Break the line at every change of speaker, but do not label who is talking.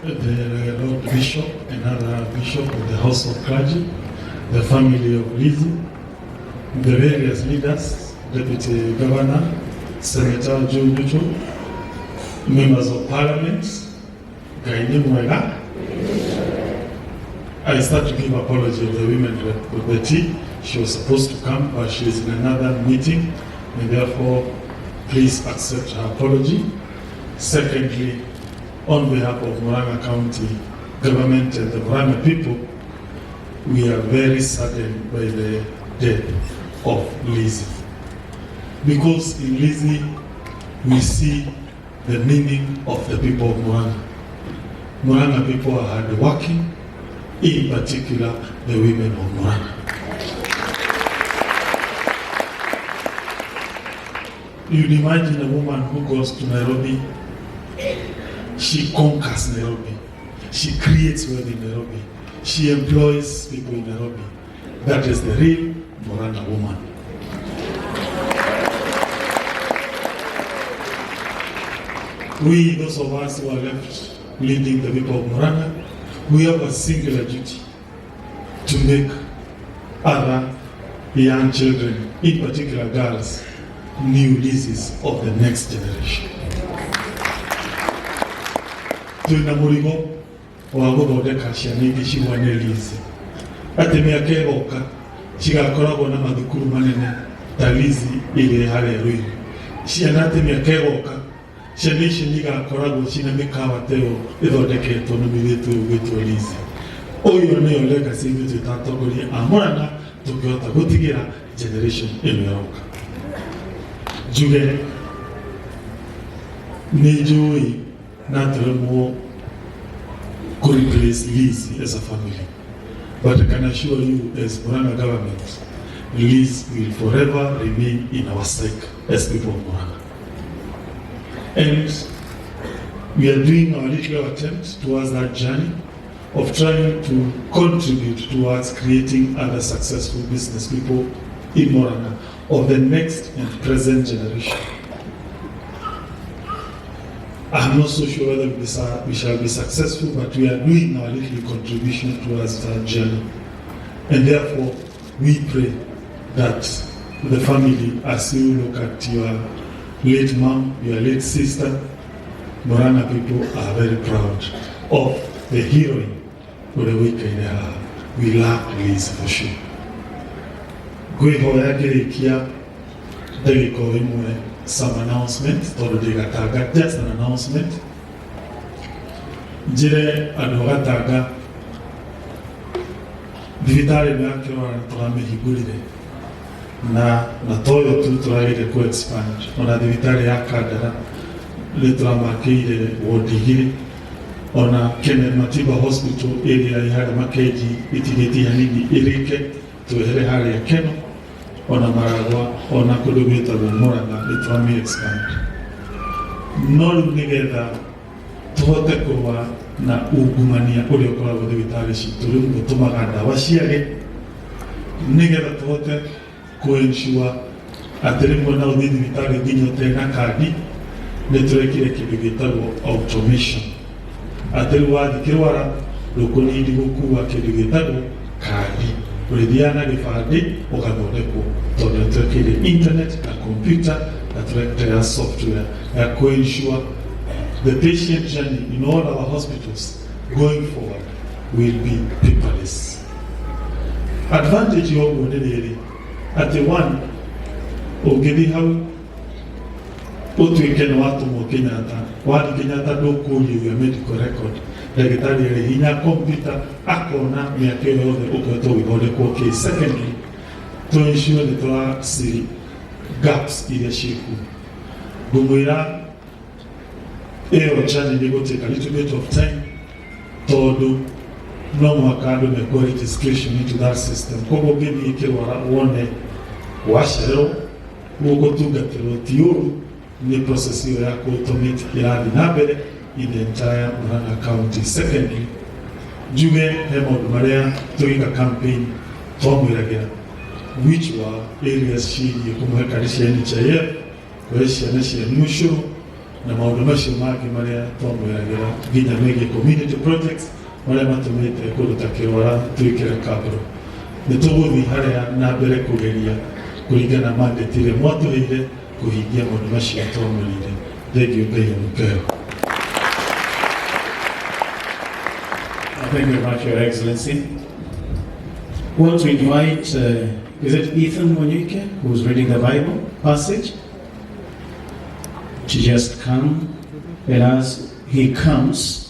The Lord Bishop and other bishop of the House of Clergy, the family of Lizzie, the various leaders, Deputy Governor, Senator Joe Nyutu, members of Parliament, Ngai nĩ mwega. I start to give apology of the women rep of the tea. She was supposed to come, but she is in another meeting, and therefore, please accept her apology. Secondly, on behalf of Murang'a County government and the Murang'a people, we are very saddened by the death of Lizzie. Because in Lizzie, we see the meaning of the people of Murang'a. Murang'a people are hardworking, in particular the women of Murang'a. You'd imagine a woman who goes to Nairobi, she conquers Nairobi, she creates wealth in Nairobi, she employs people in Nairobi. That is the real Murang'a woman. We, those of us who are left leading the people of Murang'a, we have a singular duty to make other young children, in particular girls, new Lizzies of the next generation. Twina mũrigo wa gũthondeka ciana ingĩ cihane Lizzie, atĩ mĩaka ĩgoka cigakoragwo na mathukuru manene ta Lizzie ĩrĩa harĩa Ruiru. Ciana atĩ mĩaka ĩgoka ciana icio nĩ igakoragwo cina mĩkawa ta ĩyo ĩthondeketwo nĩ mũirĩtu ũyũ ũgwĩtwo Lizzie. Ũyũ nĩyo legacy ithuĩ twĩ ta atongoria a Murang'a tũngĩhota gũtigĩra generation ĩno ĩroka. Njuge nĩ njũĩ na tũremwo kũ replace Liz as a family, but I can assure you as Murang'a government, Liz will forever remain in our psyche as people of Murang'a. And we are doing our little attempt towards that journey of trying to contribute towards creating other successful business people in Murang'a of the next and present generation. I'm not so sure whether we shall be successful, but we are doing our little contribution towards that journey. And therefore, we pray that the family, as you look at your late mom, your late sister, Murang'a people are very proud of the heroine ũrĩa ũikaire haha. We love Liz for sure. Ngwĩhoya ngĩrĩkia ndagĩka o ĩmwe some announcement, tondũ ndĩ Gatanga, just an announcement. Njĩre andũ a Gatanga thibitarĩ ĩno ya Kĩrora nĩ tũramĩhingũrire na toyo tu tũragĩire kũ expand, ona thibitarĩ ya Kandara nĩ tũramakĩire wodi igĩrĩ, ona Kenneth Matiba Hospital ĩrĩa ĩ harĩa Makenji ĩtigĩtie hanini ĩrĩke twehere harĩa Keno, ona Maragwa, ona kũndũ gwĩtagwo Murang'a nĩ tũrami expand. No rĩu nĩgetha tũhote kũrũa na ungumania ũrĩa ũkoragwo thibitarĩ citũ, rĩu ũtũmaga ndawa ciage, nĩgetha tũhote kũ ensure atĩ rĩmwe no ũthiĩ thibitarĩ nginya ũtarĩ na kandi, nĩ tũrekire kĩndũ gĩtagwo automation, atĩ rĩu wathiĩ kĩrwara ndũkũnindi gũkua kĩndũ gĩtagwo kandi, ũrĩthiaga na gĩbandĩ ũgathondekwo, tondũ nĩ twekĩire internet na computer na tũrekĩra software ya kũ ensure the patient journey in all our hospitals going forward will be paperless. Advantage ya ũguo nĩ rĩrĩ, atĩ one, ũngĩthiĩ hau ũtuĩke nĩ watũmwo Kenyatta, wathiĩ Kenyatta ndũkũrio your medical record, ndagĩtarĩ arĩ hinya computer akona mĩaka ĩyo yothe ũkoretwo ũgĩthondekwo kĩ. Secondly, to ensure nĩ tũra seal gaps iria ciĩkuo, ngũmwĩra ĩyo journey nĩ gũtake a little bit of time, tondũ no mũhaka andũ mekwo registration into that system. Koguo ũngĩthiĩ kĩrwara wone wacererwo gũgũtungatĩrwo ti ũru, nĩ process ĩyo ya kũ-automate ĩrathiĩ na mbere in the entire Murang'a County. Secondly, njuge he maũndũ marĩa tũgĩka campaign twamwĩragĩra, which were areas ciĩgiĩ kũmũhe kadi cia NHIF, kũhe ciana cianyu ũcũrũ. Na maũndũ macio mangĩ marĩa twamwĩragĩra nginya megiĩ community projects marĩa matũmĩte kũndũ ta Kĩrwara twĩkĩre kabro, nĩ tũgũthiĩ harĩa na mbere kũgeria kũringana na mandate ĩrĩa mwatũheire kũhingia maũndũ macio twamwĩrĩire. Thengiũ, Ngai amũkeo.
Thank you very much, Your Excellency. We want to invite, is it Ethan Manyike, who's reading the Bible passage, to just come. And as he comes,